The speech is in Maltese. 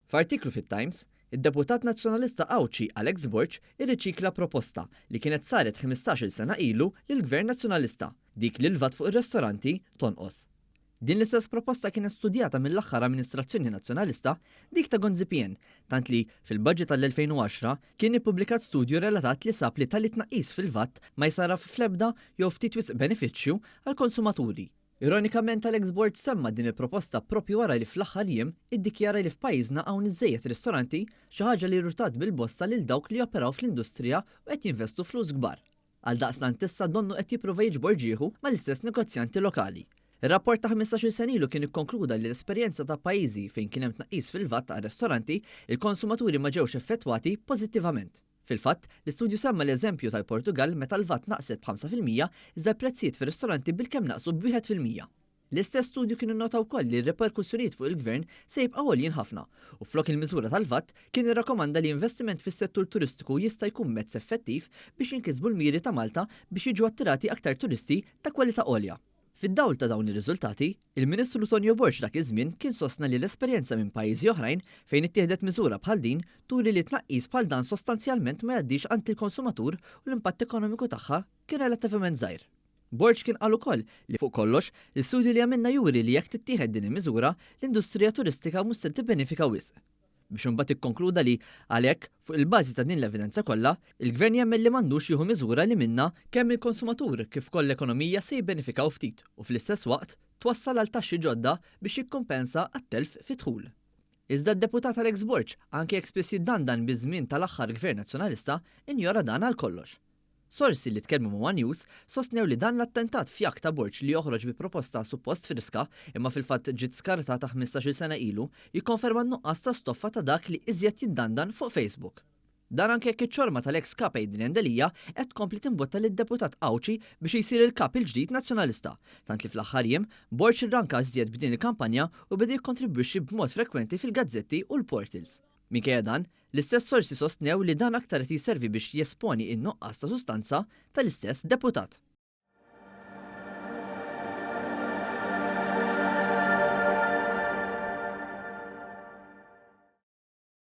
F'artiklu fit-Times, id-deputat Nazzjonalista Għawdxi Alex Borg irriċikla proposta li kienet saret 15-il sena ilu lill-Gvern Nazzjonalista, dik li l-VAT fuq ir-ristoranti tonqos. Din l-istess proposta kienet studjata mill-aħħar amministrazzjoni Nazzjonalista, dik ta' Gonzi PN, tant li, fil-budget tal-2010, kien ippubblikat studju relatat li sab li tali tnaqqis fil-VAT ma jsarraf fl-ebda jew ftit wisq benefiċċju għall-konsumaturi. Ironikament Alex Borg semma din il-proposta propju wara li fl-aħħar jiem iddikjara li f'pajjiżna hawn iżżejjed ristoranti, xi ħaġa li rrutat bil-bosta lil dawk li joperaw fl-industrija u qed jinvestu flus kbar. Għaldaqstant issa donnu qed jipprova jiġbor ġieħu mal-istess negozjanti lokali. Ir-rapport ta' 15-il sena ilu kien ikkonkluda li l-esperjenza ta' pajjiżi fejn kien hemm tnaqqis fil-VAT għar-ristoranti, il-konsumaturi ma ġewx effettwati pożittivament. Fil-fatt, l-istudju semma l-eżempju tal-Portugall meta l-VAT naqset b'5% iżda l-prezzijiet fir-ristoranti bilkemm naqsu b'1%. L-istess studju kien innota wkoll li r-riperkussjonijiet fuq il-gvern se jibqgħu għoljin ħafna u flok il-miżura tal-VAT kien irrakkomanda li investiment fis-settur turistiku jista' jkun mezz effettiv biex jinkisbu l-miri ta' Malta biex jiġu attirati aktar turisti ta' kwalità għolja. Fid-dawl ta' dawn ir-riżultati, il-Ministru Tonio Borg dak iż-żmien kien sostna li l-esperjenza minn pajjiżi oħrajn fejn ittieħdet miżura bħal din turi li tnaqqis bħal dan sostanzjalment ma jgħaddix għand il-konsumatur u l-impatt ekonomiku tagħha kien relattivament żgħir. Borg kien qal ukoll li fuq kollox, l-istudju li għamilna juri li jekk tittieħed din il-miżura, l-industrija turistika mhux se tibbenefika wisq. Biex imbagħad ikkonkluda li, għalhekk, fuq il-bażi ta' din l-evidenza kollha, il-Gvern jemmen li m'għandux jieħu miżura li minnha kemm il-konsumatur kif ukoll l-ekonomija se jibbenefikaw ftit u fl-istess waqt twassal għal taxxi ġodda biex jikkumpensa għat-telf fid-dħul. Iżda d-Deputat Alex Borg, anke jekk spiss jiddandan biż-żmien tal-aħħar Gvern Nazzjonalista, injora dan għal kollox. Sorsi li tkellmu ma' one News sostnew li dan l-attentat fjakk ta' Borg li joħroġ bi proposta suppost friska, imma fil-fatt ġiet skartata 15-il sena ilu, jikkonferma n-nuqqas ta' stoffa ta' dak li iżjed jiddandan fuq Facebook. Dan anke jekk iċ-ċorma tal-eks Kap Adrian Delia qed tkompli timbotta lid-deputat Għawdxi biex jsir il-Kap il-ġdid Nazzjonalista, tant li fl-aħħar jiem, Borg irranka iżjed b'din il-kampanja u beda jikkontribwixxi b'mod frekwenti fil-gazzetti u l-portals. Minkejja dan, l-istess sorsi sostnew li dan aktar qed jservi biex jesponi n-nuqqas ta' sustanza tal-istess deputat.